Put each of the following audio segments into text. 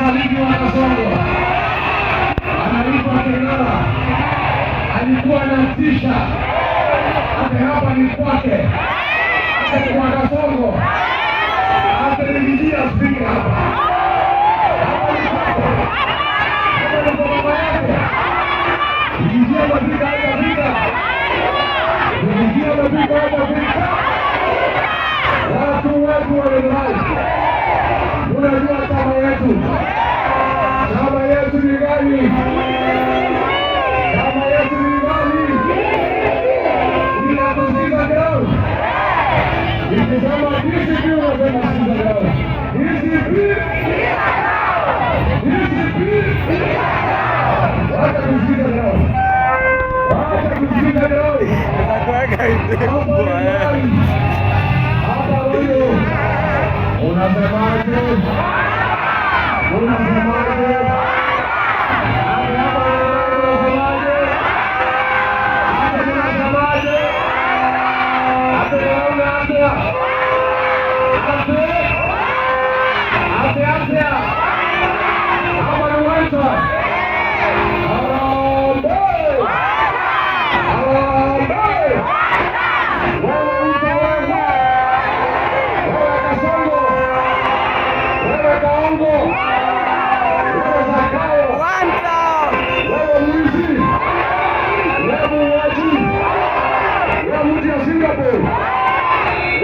Msaliti wa Kasongo anaitwa Keng'ara, alikuwa anatisha ate hapa ni kwake, ate kwa Kasongo, ate nilijia spika hapa hapa ni kwake, hapa ni kwa baba yake. Nilijia amefika hajafika, nilijia amefika hajafika. Watu wetu wa Rongai, unajua chama yetu ni gani? Chama yetu ni gani? Inakusikiza ground. Nikisema DCP unasema sikiza ground. DCP, DCP, wacha kusikiza ground. Wacha kusikiza ground. Hapa ni nani? Hapa huyu. Unasemaje? Unasemaje? Hapa unasemaje? Hapa unasemaje? Hapa unaona hapa. Hapa hapa. Hapa ni Waita. Harambee! Harambee! Wewe Ruto wewe. Wewe Kasongo. Wewe Kaongo. Wewe Zakayo. Wewe mwizi. Wewe muuaji. Wewe mtu ya Singapore.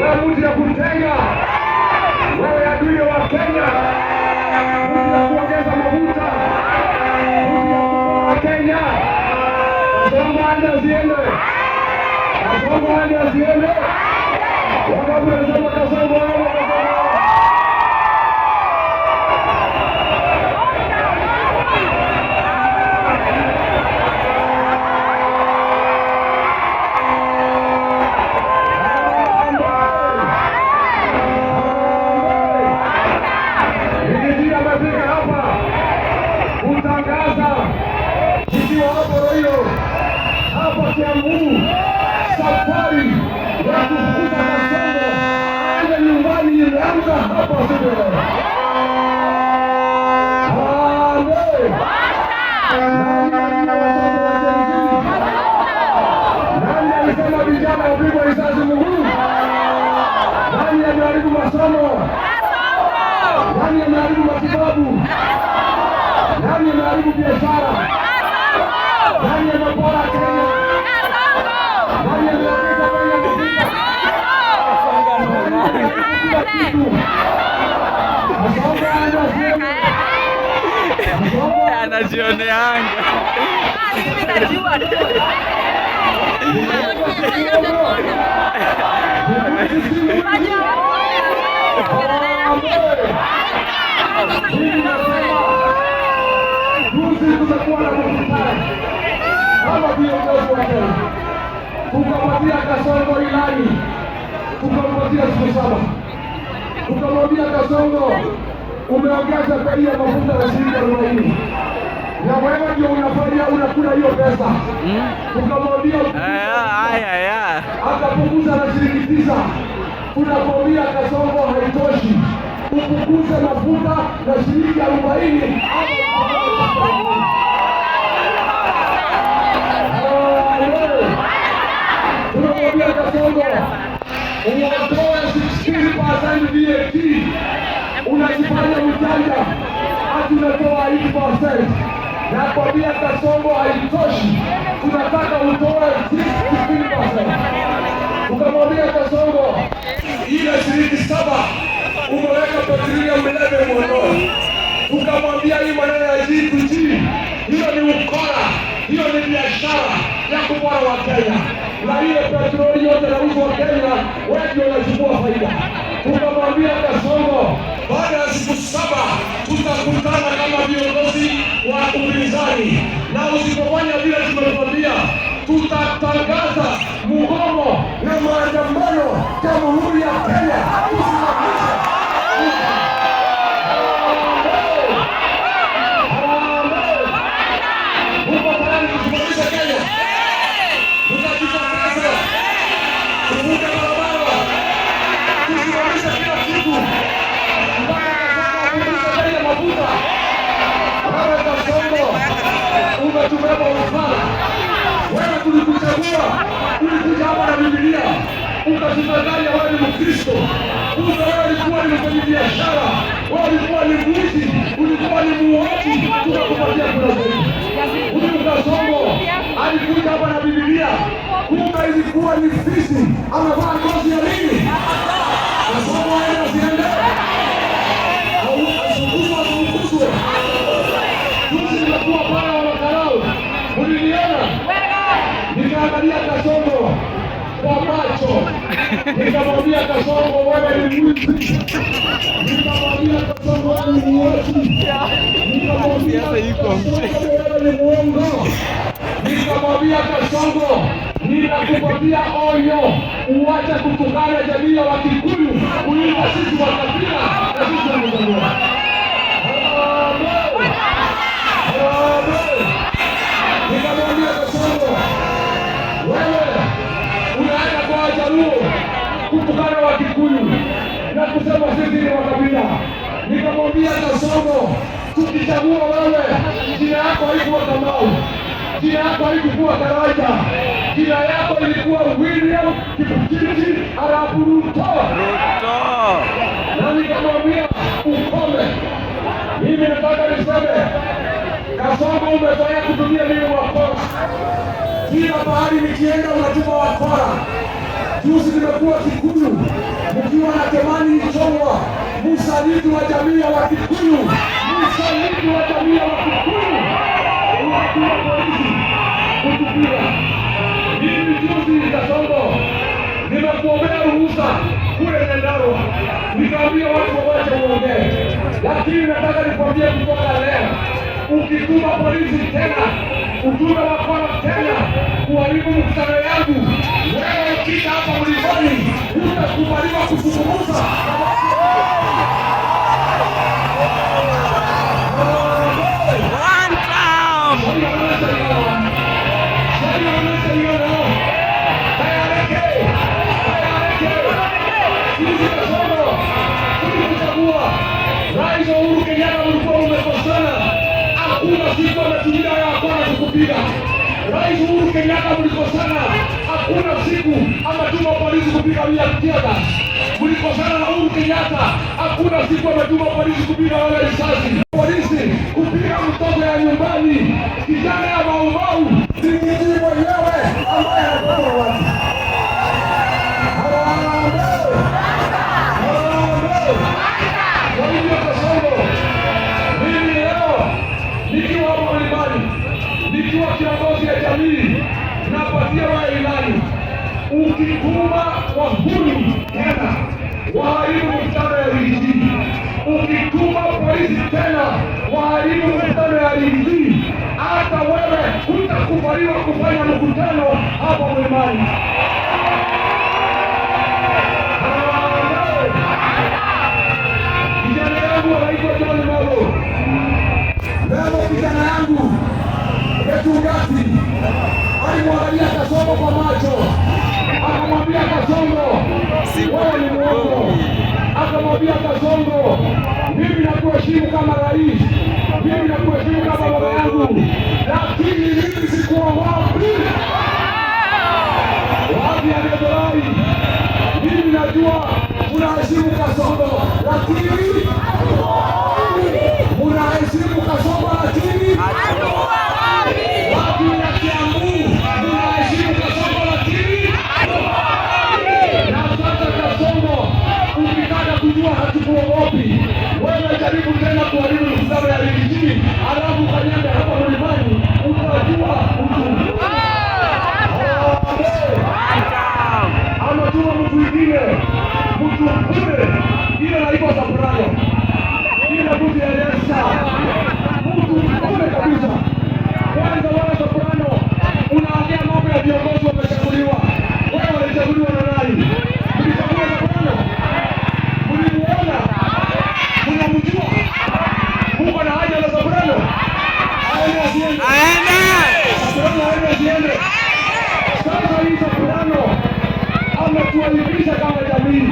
Wewe mtu ya kutenga. Wewe adui wa Kenya. Mtu ya kuongeza mafuta. Mtu ya kupora Kenya. Kasongo aende asiende? Kasongo aende asiende? Wangapi wanasema Kasongo aende? Kasongo aende? Riggy G amefika hapa kutangaza tukiwa hapo Ruiru, hapa Kiambu, safari ya kufukuza Kasongo aende nyumbani imeanza hapa siku ya leo. Harambee! Nani aliua watoto wa Gen Z? Nani alisema vijana wapigwe risasi mguu? Nani ameharibu masomo? Nani ameharibu matibabu? Nani ameharibu biashara? Nani amepora Kenya? Nani ameongeza bei ya mafuta? Nani ameharibu kila kitu? Kasongo aende asiende? Kasongo Anajioneanga. Mimi najua tu. Mimi nasema juzi tumekuwa na mkutano kama viongozi wa Kenya, tukapatia Kasongo ilani, tukampatia siku 7, tukamwambia Kasongo, umeongeza bei ya mafuta na shilingi 40 na wewe ndio unafanya unakula hiyo pesa. Tukamwambia Haya ya. Akapunguza na shilingi 9. Tunakwambia Kasongo, haitoshi, upunguze mafuta na shilingi 40. Tunamwambia Kasongo, uondoe 16% VAT, unajifanya mjanja ati unatoa 8%. Nakwambia Kasongo, haitoshi, tunataka utoe 16%. Tukamwambia Kasongo, ile shilingi 7 umeweka petroleum levy muondoe. Tukamwambia hii maneno ya G2G, hiyo ni ukora, hiyo ni biashara ya kupora wa Kenya, na ile petroli yote nauzwa Kenya, wewe ndio unachukua faida. Tukamwambia Kasongo, baada ya siku 7 tutakutana kama viongozi wa upinzani, na usipofanya vile tumekwambia, tutatangaza mgomo na maandamano Jamhuri ya Kenya. Tusimamishe. Harambee! Uko tayari kusimamisha Kenya? Tutajitokeza kuvuka barabara, tusimamishe kila kitu mpaka Kasongo apunguze bei ya mafuta. Tulikuchagua, ulikuja hapa na Biblia ukatudanganya wewe ni Mkristo, kumbe wewe ulikuwa ni mfanyabiashara, wewe ulikuwa ni mwizi, ulikuwa ni muuaji, tukakupatia kura zetu. Huyu Kasongo alikuja hapa na Biblia, kumbe ilikuwa ni fisi, amevaa ngozi ya nini? Kasongo aende asiende? Au asukuzwe asifukuzwe? Juzi nimekuwa pale wa Makarau, uliniona nikaangalia Kasongo kwa macho, nikamwambia Kasongo, wewe ni mwizi. Nikamwambia Kasongo, wewe ni muuaji. Nikamwambia Siasa iko. Kasongo, wewe ni muongo. Nikamwambia Kasongo, ninakupatia onyo, uache kutukana jamii ya Wakikuyu kuliko sisi wa kabila na sisi wa Mjaluo. Harambee! Harambee! Nikamwambia Kasongo, wewe unaenda kwa Wajaluo kutukana Wakikuyu na kusema sisi ni wakabila. Nikamwambia Kasongo, tukichagua wewe, jina yako haikuwa Kamau, jina yako haikuwa Karanja, jina yako ilikuwa William Kipchirchir Arap Ruto. Ruto. Na nikamwambia ukome. Mimi nataka niseme, Kasongo, umezoea kutumia mimi wakora. Kila mahali nikienda unatuma wakora. Juzi nimekuwa Kikuyu mkiwa na Kimani Ichung'wah, msaliti wa jamii ya Wakikuyu, msaliti wa jamii ya Wakikuyu, unatuma polisi kutupiga. Mimi juzi Kasongo nimekuombea ruhusa kule Nyandarua, nikaambia watu wawache uongee, lakini nataka nikwambie kutoka leo, ukituma polisi tena, utume wakora tena kuharibu mkutano yangu, wewe ukija hapa mlimani hutakubaliwa kuzungumza na watu. One time. Rais Uhuru Kenyatta mlikuwa mmekosana, hakuna siku ametumia ya wakora kukupiga. Rais Uhuru Kenyatta mlikosana, hakuna siku ametuma polisi kupiga mia tear gas. Mlikosana na Uhuru Kenyatta, hakuna siku ametuma polisi kupiga wale risasi. Polisi kupiga mtoto ya nyumbani, kijana ya Maumau, ni mimi mwenyewe ambaye anatoa watu. Harambee! Harambee! Kwa hivyo Kasongo, mimi leo nikiwa hapa mlimani, nikiwa kiongozi ya jamii, napatia wewe ilani, ukituma wahuni tena waharibu mkutano ya Riggy G, ukituma polisi tena waharibu mkutano ya Riggy G, hata wewe hutakubaliwa kufanya mkutano hapa mlimani. Harambee! Kijana yangu anaitwa John Melo. Melo kijana yangu Getungati alimwangalia Kasongo kwa macho, akamwambia Kasongo, wewe ni mwongo. Akamwambia Kasongo, mimi nakuheshimu kama rais, mimi nakuheshimu kama baba yangu, lakini mimi sikuogopi. Wapi aliyodai? Mimi najua unaheshimu Kasongo, lakini unaheshimu Kasongo, lakini watu ya Kiambu mnaheshimu Kasongo, lakini na sasa Kasongo, ukitaka kujua hatukuogopi wewe, jaribu tena kuharibu mkutano ya Riggy G, alafu kanyage hapa mlimani, utajua uchungu. Ametuma mtu mwingine, mtu kule, ile naitwa soprano, ile mtu ya Elsa, mtu kule kabisa. Kwanza wewe soprano, unaongea mambo ya viongozi wamechaguliwa. Wewe ulichaguliwa na nani? Mlichagua soprano? Mlimuona? Mnamjua? Muko na haja na soprano? Aende asiende? Aende. Soprano aende asiende? Sasa hii soprano ametuaibisha kama jamii.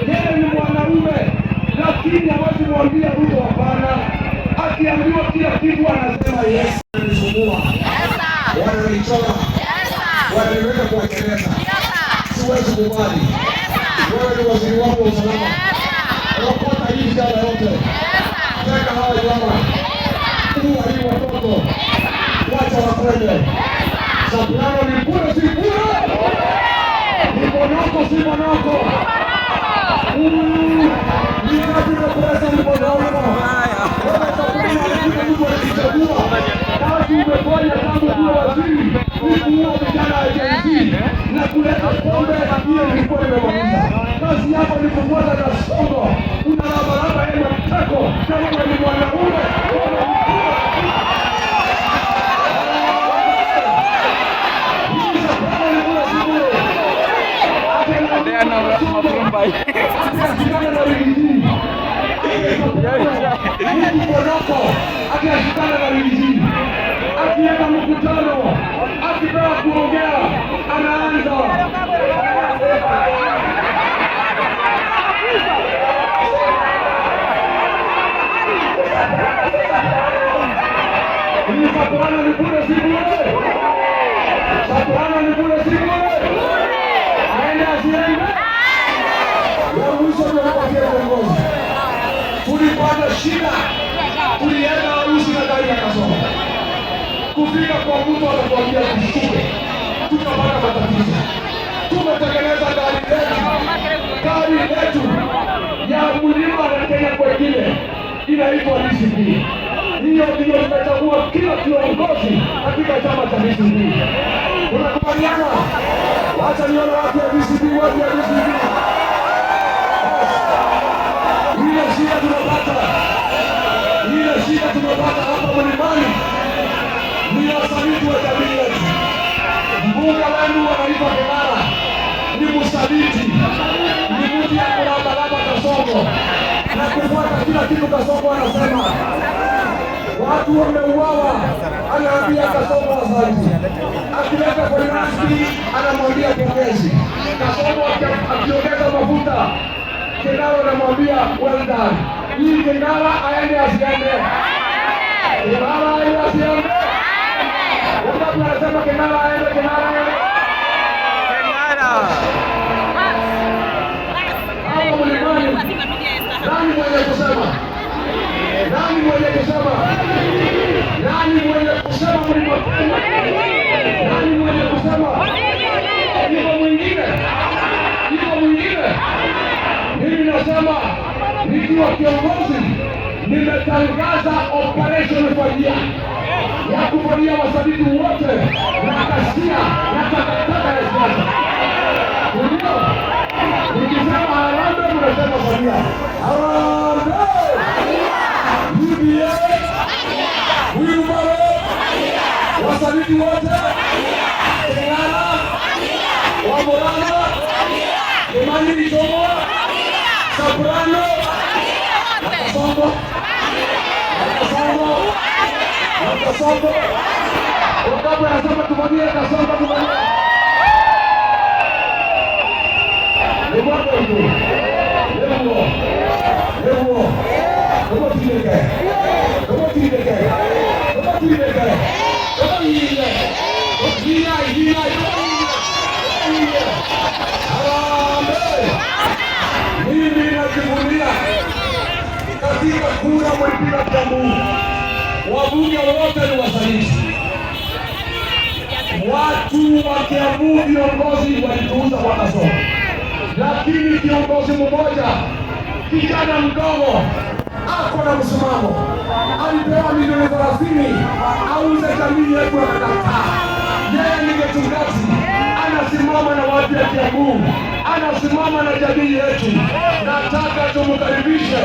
Yeye ni mwanaume, lakini hawezi mwambia Ruto hapana. Akiambiwa kila kitu anasema yes. Wananisumbua, wananichora. mwanaume. Akishikana na Rigiji, akienda mkutano, akipewa kuongea, anaanza hii. Soprano ni bure, si bure? Soprano ni bure, si bure? Aende asiende? Ya mwisho tunapatia viongozi. Tulipata shida, tulienda harusi na gari ya Kasongo, kufika kwa mtu akatuambia tushuke, tukapata matatizo. Tumetengeneza gari letu, gari letu ya mlima na Kenya kwengine inaitwa DCP. Hiyo ndiyo tutachagua kila kiongozi katika chama cha DCP. Unakubaliana? Wacha nione watu ya DCP, watu ya DCP. Ile shida tunapata, ile shida tunapata hapa mlimani ni wasaliti wa jamii yetu. Mbunge wenu anaitwa King'ara, ni msaliti, ni mtu ya kulambalamba Kasongo na kufuata kila kitu Kasongo anasema. Watu wameuawa, anaambia Kasongo asante. Akileta finance anamwambia pongezi. Kasongo akiongeza mafuta, King'ara anamwambia well done. Hii King'ara aende asiende? King'ara aende asiende? Wangapi wanasema King'ara aende? King'ara aende? King'ara. Hapa mlimani, nani mwenye kusema? Nani mwenye kusema? Nani mwenye kusema mlima Kenya? Nani mwenye kusema? Yuko mwingine? Yuko mwingine? Mimi nasema nikiwa kiongozi nimetangaza operation Fagia ya kufagia wasaliti wote na kasia na takataka ya siasa. Ndio. Nikisema harambee mnasema fagia. Harambee! UDA! Wheelbarrow! Wasaliti wote! King'ara! Wamorana! Kimani Ichung'wa! Soprano! Kasongo! Kasongo! Kasongo! Wangapi wanasema tuvalie Kasongo, tuvalie? Nĩguo andũ aitũ, nĩguo nĩguo nĩguo tindĩke, nĩguo tindĩke, nĩguo tindĩke, nĩguo hihinye, hihinyai, hihinyai, nĩguo hihinye. Harambee! Mimi najivunia katika kura mlipiga Kiambu, wabunge wote ni wasaliti. Watu wa Kiambu viongozi walituuza kwa Kasongo, lakini kiongozi mmoja kijana mdogo ako na msimamo, alipewa milioni 30 auze jamii yetu, akakataa. Yeye ni mchungaji, anasimama na watu ya Kiambu, anasimama na jamii yetu. Nataka tumkaribishe